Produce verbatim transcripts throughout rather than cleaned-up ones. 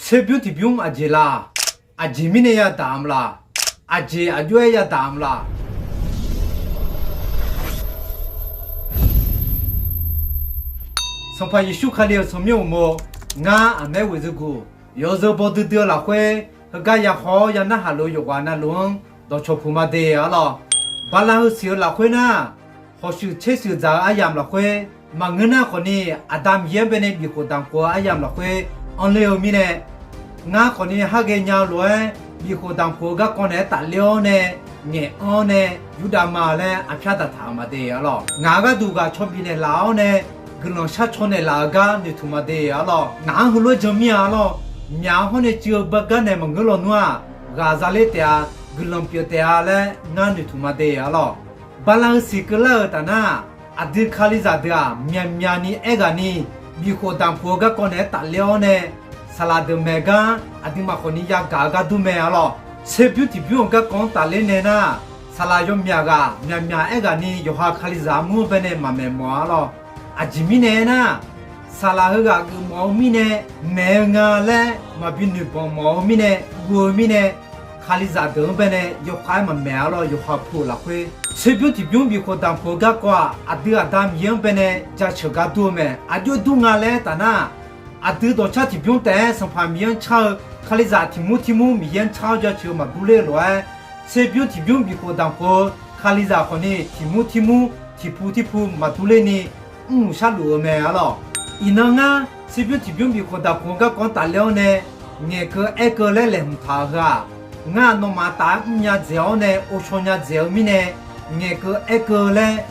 Tserbymr tiqbymr aqjeq la? Aqjeq mirnae yadaq-eu ma la? Aqjeq aqjox-aer yadaq-eu ma la? Sanqpaq Yeqsur Kali-euq tsawrmyanr uqmov, ngar aqmaer ghoeqzeu guq, yawzeu baw duidui-eu lafkhoer heugar ya haw-awr ya narhaq lof-eu yawqghaq navluf-anr dawqcawq puq ma de arlawr. Bala heusiq-eu lafkhoer nar, hawqshuif tsershuif dzaq-eu aryamq lafkhoer, maqngeur nar khawfni, Aqda Miqyaer-anr baenae bifkhof damq khof-eu aryamq lafkhoer anrler-eu mirnae, ngar khawfni har ghaenya-eu lof-aer bifkhof damq khof-eu garkawv naeq-aer tafler-awr nae, ngaeq-anr nae, Yurdav ma laer arpyar daqtaq-euq ma de arlawr. Ngaq-euq gharduq ghaq caw bifnaeq laf-awr nae, guiqlanq shar caw naeqlaf-eu gar noeqtmq ma de arlawr. Ngaq-anr heulof-aer jan mir-a arlawr. Myaq-anr hawr nae cuiv-eu baqgar nae maqngeur lawnmr-aq, ghaq zale taef-a, guiqlanq pyeuf taef-a laer ngar noeqtmq ma de arlawr. Bala heusiq keuvlar-euq taf nar, aqdui Kalizaq deuq-aq, myaqmyaq ni aerghaq ni, bifkhof damq khof-eu garkawv naeq-aer tafler-awr nae, saqlaq deuq maeq gar aqduimaf khawfni yagaq-eu gar dur mae arlawr. Tserbymr tiqbymr-euq garkawv-anr tafler nae nar, saqlaq yawmyaq ghaq myaqmyaq aerghaq ni yawqha Kalizaq armur-anr baenae maqmaeq mawf-a arlawr. Aqjeq mirnae aernar, saqlaq heughaq geufmawf-eu mirnae, maeq-eu nga laer maqbi noeqbanq mawf-eu mirnae, guv-eu mirnae, Kalizaq deuq-anr baenae yawkhav-aer maqmaeq arlawr. Yawqha pu-euq lafkhoer, tserbymr tiqbymr bifkhof damq khof-eu garkawv-aq, aqdui Aqda Miqyaer-anr baenae jaceuq gar dur-eu mae. Aqjox dur nga laer taf nar, aqdui dawqcar tiqbymr taef-aer Sanqpaq Miqyaer-anr car-eu, Kalizaq tiq mur tir mur Miqyaer-anr car-awr jaceuq-eu maqdur ler-eu lof-aer, tserbymr tiqbymr bifkhof damq khof-eu Kalizaq khawfni tiq mur tir mur tiq pu tir pu maqdur ler ni mrluf sharluf-eu mae arlawr. Iqnan ngar tserbymr tiqbymr bifkhof damq khof-eu garkawv-anr tafler-awr nae, ngaeqkeuv aerkeuv laer laeqhmq taq-euq heu-aq, ngar nawmaf taf-aer mrnya dzaeq-awr nae ovshaw nya dzaeq-eu mirnae, ngaeqkeuv aerkeuv laer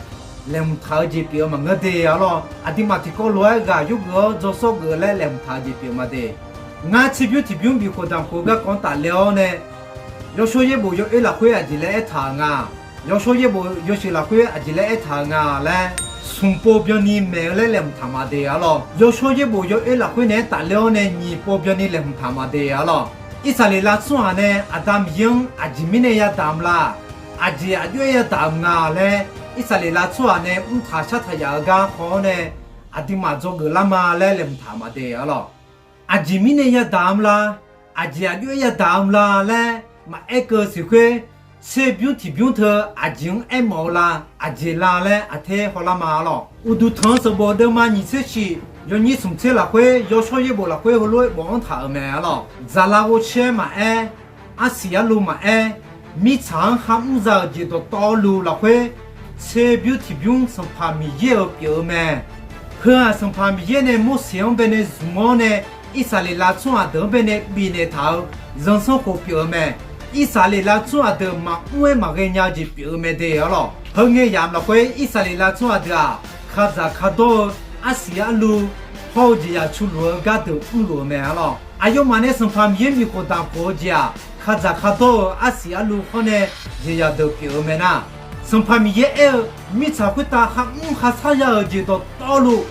laeqhmq taq-eu jeq pyeuf-eu maqngeur de arlawr. Aqduimaf tiqkawv lof-aer ghaq yurgeuf-awr dzawrsawr geuf laer laeqhmq taq-eu jeq pyeuf ma de. Ngar tserbymr tiqbymr bifkhof damq khof-eu garkawv-anr tafler-awr nae, yawshawr yaerbof yawoer lafkhoer aqjeq laer aertaq-euq nga, yawshawr yaerbof yawshuif lafkhoer aqjeq laer aertaq-euq nga laer, smq pov byanni maeq-eu laer laeqhmq taq ma de arlawr. Yawshawr yaerbof yawoer lafkhoer naeq-aer tafler-awr nae nyiq pov byanni laeqhmq taq ma de arlawr. Irsaqleqlav tsawrhaq nae Aqda Miqyaer-anr aqjeq mirnae yadaq-eu ma la? Aqjeq aqjox-aer yadaq-eu ma nga laer, Irsaqleqlav tsawrhaq nae mrtaq shartaq yaf-eu gar haw-awr nae, aqduimaf dzawgeuf lar ma laer laeqhmq taq ma de arlawr. Aqjeq mirnae yadaq-eu ma la? Aqjeq aqjox-aer yadaq-eu ma la laer maqaer keuv siq khoer, tserbymr tiqbymr teu aqjeq-anr aermawf-eu la? Aqjeq la laer aqter hawlar ma arlawr. Uqduq tanq-eu sanqbof deuvma nyiq tser shif yawnyir smq tser lafkhoer, yawshawr yaerbof lafkhoer heulof-aer bofanr taq-euq mae arlawr. Dzaqlaf ghovshaer maqaer, arsiq arluv maqaer, mirtsaq-anr kharmr za-euq jeq dawqtawvluf lafkhoer, tserbymr tiqbymr Sanqpaq Miqyaer-euq pyeuf-eu mae. Heu-aq, Sanqpaq Miqyaer nae Morseq-anr baenae zmq-awr nae, Irsaqleqlav tsawrhaq deuq-anr baenae bifnaeq taq-euq zanrsanrkhof pyeuf-eu mae. Irsaqleqlav tsawrhaq deuq maqmr-aer maqghae nya-eu jeq pyeuf-eu mae de arlawr. Heu ngae yamq lafkhoer Irsaqleqlav tsawrhaq deuq-aq, kadzaq kardawr-eu arsiq arluv hawr-eu jeqzaq cu luf-eu gardeuq mrluf-eu mae arlawr. Aqyawfmaf nae Sanqpaq Miqyaer bifkhof damq khof-eu jeq-aq, kadzaq kardawr-eu arsiq arluv hawr nae jeqzaq deuq pyeuf-eu mae nar, Sanqpaq Miqyaer aer-eu, mirtsaq khoertav kharmr kharshar ya-euq jeq dawqtawvluf,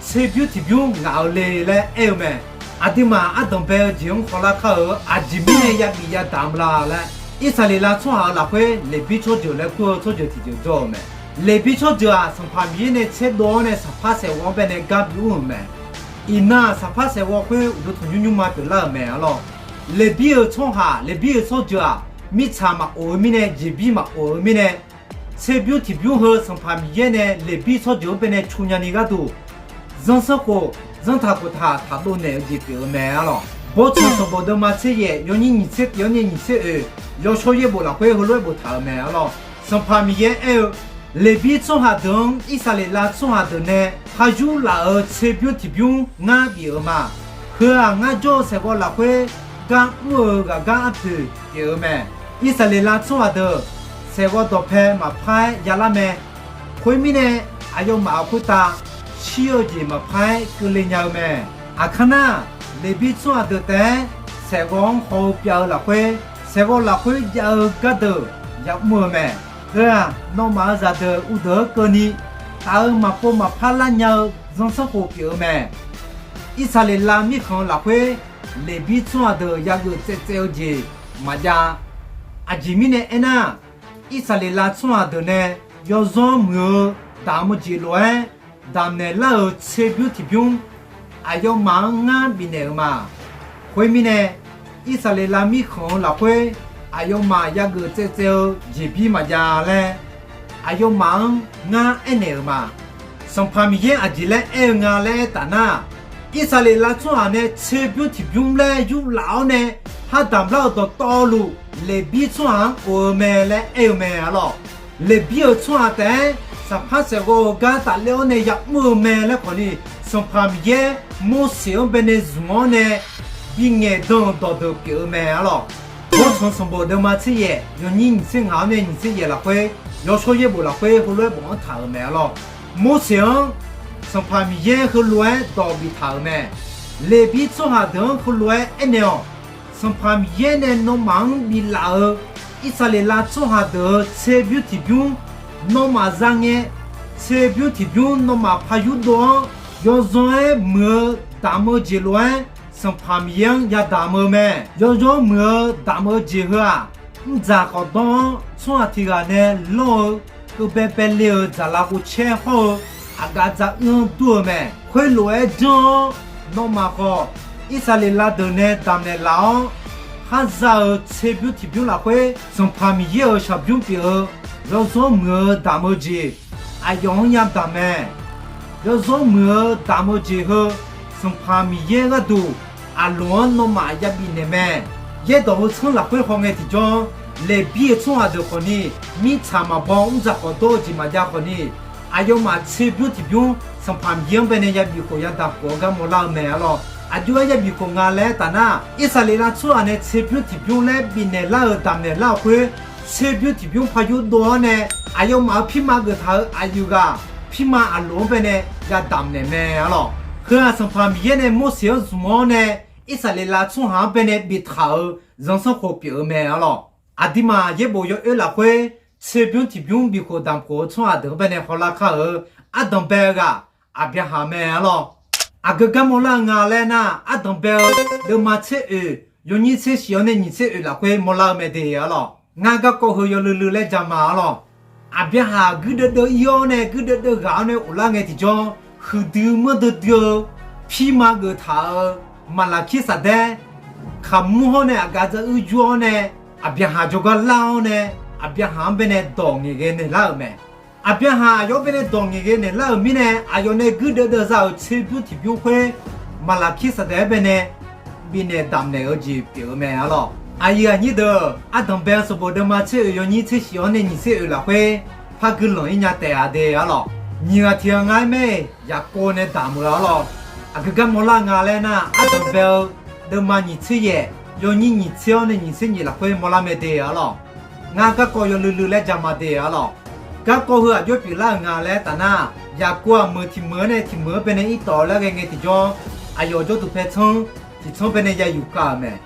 tserbymr tiqbymr ngaq-eu le laer aer-eu mae. Aqduimaf ardanq bae-eu jeq-anr hawlar kar-eu aqjeq mirnae yabif yadaq-eu ma la laer, Irsaqleqlav tsawrhaq-euq lafkhoer Leqbir tsawrjeuq laer kur-eu tsawrjeuq tiqjeuq jawr-eu mae. Leqbir tsawrjeuq-aq, Sanqpaq Miqyaer nae tserdov-awr nae saqpar saeqghawv-anr baenae gar bi ur-euq mae. Iqnan-aq, saqpar saeqghawv khoer uqduq tanqnymr nymrma pyeuflar-euq mae arlawr. Leqbir-euq tsawrhaq, Leqbir-euq tsawrjeuq-aq, mirtsaq maqof-eu mirnae, jeqbir maqof-eu mirnae, tserbymr tiqbymr heu Sanqpaq Miqyaer nae Leqbir tsawrjeuq-anr baenae cu nyani gharduq, zanrsanrkhof, zanrtaq khoftaq taqdov naeq-eu jeq pyeuf-eu mae arlawr. Bawrtsanq sanqbof deuvma tser yaef yawnyir nyiq tser tif-awr nae nyiq tser oeq, yawshawr yaerbof lafkhoer heulof-aer boftaq-euq mae arlawr. Sanqpaq Miqyaer aer-eu, Leqbir tsawrhaq deuq-anr Irsaqleqlav tsawrhaq deuq nae khar yur laf-euq tserbymr tiqbymr ngar bif-euq ma. Heu-aq, ngar jawr-eu saeqghawv lafkhoer gar mr-eu ghaqgar arpoeq pyeuf-eu mae. Irsaqleqlav tsawrhaq deuq saeqghawv dawqpae maqpar-aer yalar mae. Khoermirnae, aqyawfmaf-euq khoertav shir-eu jeq maqpar-aer keuvle nya-eu mae. Aqkar nar, Leqbir tsawrhaq deuq taef-aer saeqghawv-anr haw-eu pyav-eu lafkhoer, saeqghawv lafkhoer jav-eu gardeuq yamr-eu mae. Heu-aq, nawmaf-euq zaqdeuq uvdeuq-anr keuvni taf-eu maqpov maqpar lar nya-eu zanrsanrkhof pyeuf-eu mae. Irsaqleqlav mirkhanq lafkhoer Leqbir tsawrhaq deuq yageuf tsaevtsaev-eu jeq maqjav. Aqjeq mirnae aernar, Irsaqleqlav tsawrhaq deuq nae yawzanr muiq-eu damq-eu jeq lof-aer damq naeq lar-euq tserbymr tiqbymr aqyawfmaf-anr ngar bifnaeq-euq ma. Khoermirnae, Irsaqleqlav mirkhanq-eu lafkhoer aqyawfmaf yageuf tsaevtsaev-eu jeqbir maqjav laer, aqyawfmaf-anr ngar aernaeq-euq ma. Sanqpaq Miqyaer aqjeq laer aer-eu nga laer aertaf nar, Irsaqleqlav tsawrhaq nae tserbymr tiqbymr laer yurlaf-awr nae, har damq lar-euq dawqtawvluf Leqbir tsawrhaq-anr of-eu mae laer aer-eu mae arlawr. Leqbir-euq tsawrhaq taef-aer saqpar saeqghawv-eu gar tafler-awr nae yamr-eu mae laer khawfni, Sanqpaq Miqyaer Morseq-anr baenae zmq-awr nae bingaeq dan-euq dawqdeuq pyeuf-eu mae arlawr. Bawrtsanq sanqbof deuvma tser yaef yawnyir nyiq tser ngaq-awr nae nyiq tser yaef lafkhoer, yawshawr yaerbof lafkhoer heulof-aer bofanr taq-euq mae arlawr. Morseq-anr Sanqpaq Miqyaer heulof-aer dawq biftaq-euq mae. Leqbir tsawrhaq deuq-anr heulof-aer aernaeq-awq. Sanqpaq Miqyaer nae nawmaf-anr biflaf-euq Irsaqleqlav tsawrhaq deuq-euq tserbymr tiqbymr nawmaf za ngae, tserbymr tiqbymr nawmaf par yurdov-awr, yawzanr-aer muiq-eu damq-eu jeq lof-aer Sanqpaq Miqyaer-anr yadamq-eu mae. Yawzanr muiq-eu damq-eu jeq heu-aq, mrdzaq khawf dawr-awr tsawrhaq tiq ghaq nae lawr-eu keuv baebae le-euq dzaqlaf ghovcaer hawr-eu aqgaf dzaq uir-anr dur-eu mae. Khoerlof-aer janr-awr, nawmaf khawf Irsaqleqlav deuq nae damqnaeq laf-awr, khar za-euq tserbymr tiqbymr lafkhoer Sanqpaq Miqyaer-euq shaqbymr pyeuf-eu yawzanr muiq-eu damq-eu jeq aqyawf-anr yadamq mae. Yawzanr muiq-eu damq-eu jeq heu Sanqpaq Miqyaer gharduq Aqloq-anr nawmaf yabif naeq mae. Yaerdawq heu tsanr lafkhoer hawngae tiqjawr, Leqbir-euq tsawrhaq deuq khawfni, mirtsaq maqbaw mrdzaq khawf dawr-eu jeq maqjav khawfni, aqyawfmaf tserbymr tiqbymr Sanqpaq Miqyaer-anr baenae yabif khof yadamq khof-eu gar mawrlar-eu mae arlawr. Aqjox-aer yabif khof nga laer aertaf nar, Irsaqleqlav tsawrhaq nae tserbymr tiqbymr laer bifnaeq lar-euq damqnaeq lar-euq khoer, tserbymr tiqbymr par yurdov-awr nae, aqyawfmaf-euq pirma geuftaq-euq aqyuif ghaq pirma Aqloq-anr baenae yadamq naeq mae arlawr. Heu-aq Sanqpaq Miqyaer nae Morseq-anr zmq-awr nae, Irsaqleqlav tsawrhaq-anr baenae biftaq-euq zanrsanrkhof pyeuf-eu mae arlawr. Aqduimaf yaerbof yawoer lafkhoer tserbymr tiqbymr bif khof damq khof-eu tsawrhaq deuq-anr baenae hawlar kar-eu ardanq bae-eu ghaq Aqbyaqhaq mae arlawr. Aqgeu gar mawrlar-eu nga laer nar, ardanq bae-eu deuvma tser oeq yawnyir tser shif-awr nae nyiq tser oeq lafkhoer mawrlar-eu mae de arlawr. Ngar garkawv heu yawluiv luiv laer jama arlawr. Aqbyaqhaq guirdeuv deuv ir-awr nae guirdeuv deuv ghaq-awr nae ghoflar ngae tiqjawr, huiqdui manrdui dui-eu pirma geuftaq-euq Maqlaqkir Saqdaer kaqmur hawr nae aqgaf dzaruir jur-awr nae, Aqbyaqhaq jawrgar lar-awr nae, Aqbyaqhaq-anr baenae dawq ngaeqghae naeqlar-euq mae. Aqbyaqhaq aqyawf-anr baenae dawq ngaeqghae naeqlar-euq mirnae, aqyawf nae guirdeuv deuv za-euq tserbymr tiqbymr khoer Maqlaqkir Saqdaer-anr baenae bifnaeq damqnaeq-eu jeq pyeuf-eu mae arlawr. Aqyuif aqnyir deuq, ardanq bae-eu sanqbof deuvma tser oeq yawnyir tser shif-awr nae nyiq tser oeq lafkhoer par guiqlanq ir nya taef-a de arlawr. Nyiq ghaq tiq ghaq nga-aer mae, Yaqkov nae damq-eu arlawr. Aqgeu gar mawrlar nga laer nar, ardanq bae-eu deuvma nyiq tser yaef yawnyir nyiq tser-awr nae nyiq tser nyiq lafkhoer mawrlar mae de arlawr. Ngar garkawv yawluiv luiv laer jama de arlawr. Garkawv heu aqjox pyeuflar-euq nga laer aertaf nar, Yaqkov-aq meuq tiq meuq-anr nae tiq meuq-anr baenae irtawf laer ghae ngae tiqjawr, aqyawf jawrduq paer tsanr tiq tsanr baenae ya yufkav-euq mae.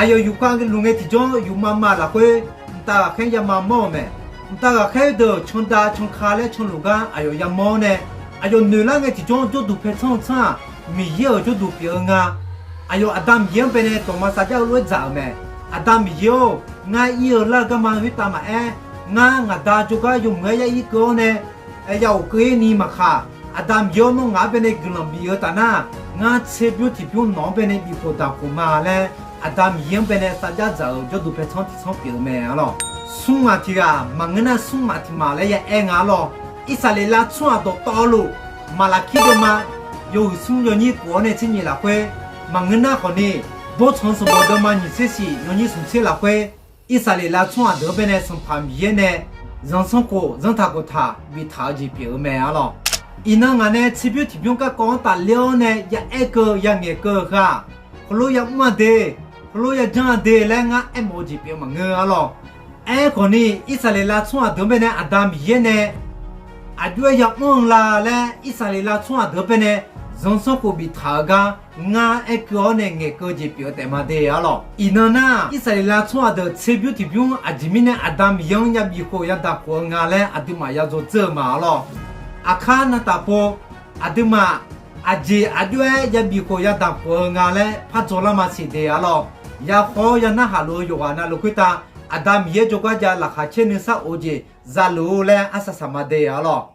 Aqyawf yufkav luf ngae tiqjawr, yufma ma lafkhoer mqtav ghaqkhaer yama mawr-euq mae. Mqtav ghaqkhaer deuq candav canka laer canluf gar aqyawf yamawr-awr nae, aqyawf noeqlar ngae tiqjawr, jawrduq paer tsanr-eu tsanr-aq, Miqyaer-euq jawrduq pyeuf-eu nga. Aqyawf Aqda Miqyaer-anr baenae dawqma sarjax-eu lof-aer dzaq-euq mae. Aqda Miqyaer-or, ngar ir-eu lar-eu garma khoertav maqaer, ngar ngaq Da jawrgar yawmuiq-aer yar ir keuv-awr nae, ya of keuv-ir ni maqkaq, Aqda Miqyaer-or, nawr ngaq-anr baenae guiqlanq bif-eu taf nar, ngar tserbymr tiqbymr nawq-anr baenae bif khof damq khof ma laer, Aqda Miqyaer-anr baenae sarjax dzaq-euq jawrduq paer tsanr tiq tsanr pyeuf-eu mae arlawr. Smr maq tiq ghaq maqngeur nar, smr maq tiq maq laer ya aer nga arlawr. Irsaqleqlav tsawrhaq dawqtawvluf, Maqlaqkir deuvma yawhuiq smr yawnyir khof-awr nae tser nyiq lafkhoer maqngeur nar khawfni, Bawrtsanq sanqbof deuvma nyiq tser shif yawnyir smq tser lafkhoer, Irsaqleqlav tsawrhaq deuq-anr baenae Sanqpaq Miqyaer nae zanrsanrkhof zanrtaq khoftaq biftaq-eu jeq pyeuf-eu mae arlawr. Iqnan ngaq nae tserbymr tiqbymr garkawv-anr tafler-awr nae ya aer keuv ya ngaeq keuv-eu heu-aq, heulof yamr-a de, heulof yajanr-a de laer ngar aermawf-eu jeq pyeuf maqngeur arlawr. Aerkhawfni, Irsaqleqlav tsawrhaq deuq-anr baenae Aqda Miqyaer nae aqjox-aer yamr-eu la laer, Irsaqleqlav tsawrhaq deuq-anr baenae zanrsanrkhof biftaq-eu gar ngar aer keuv-awr nae ngaeq keuv-eu jeq pyeuf-eu taef ma de arlawr. Iqnan nar, Irsaqleqlav tsawrhaq deuq tserbymr tiqbymr aqjeq mirnae Aqda Miqyaer-anr ya bif khof ya damq khof-eu nga laer aqduimaf ya dzaw dzeur-eu ma arlawr. Aqkar navtaf pov, aqduimaf aqjeq aqjox-aer ya bif khof ya damq khof-eu nga laer par dzaw lar ma siq de arlawr. Ya khawf-awr ya narhaq luf-eu yawqghaq navluf khoertav, Aqda Miqyaer jawrgar jav laqkhaq caer nuisar of-eu jeq zaluf-eu laer arsaq saq ma de arlawr.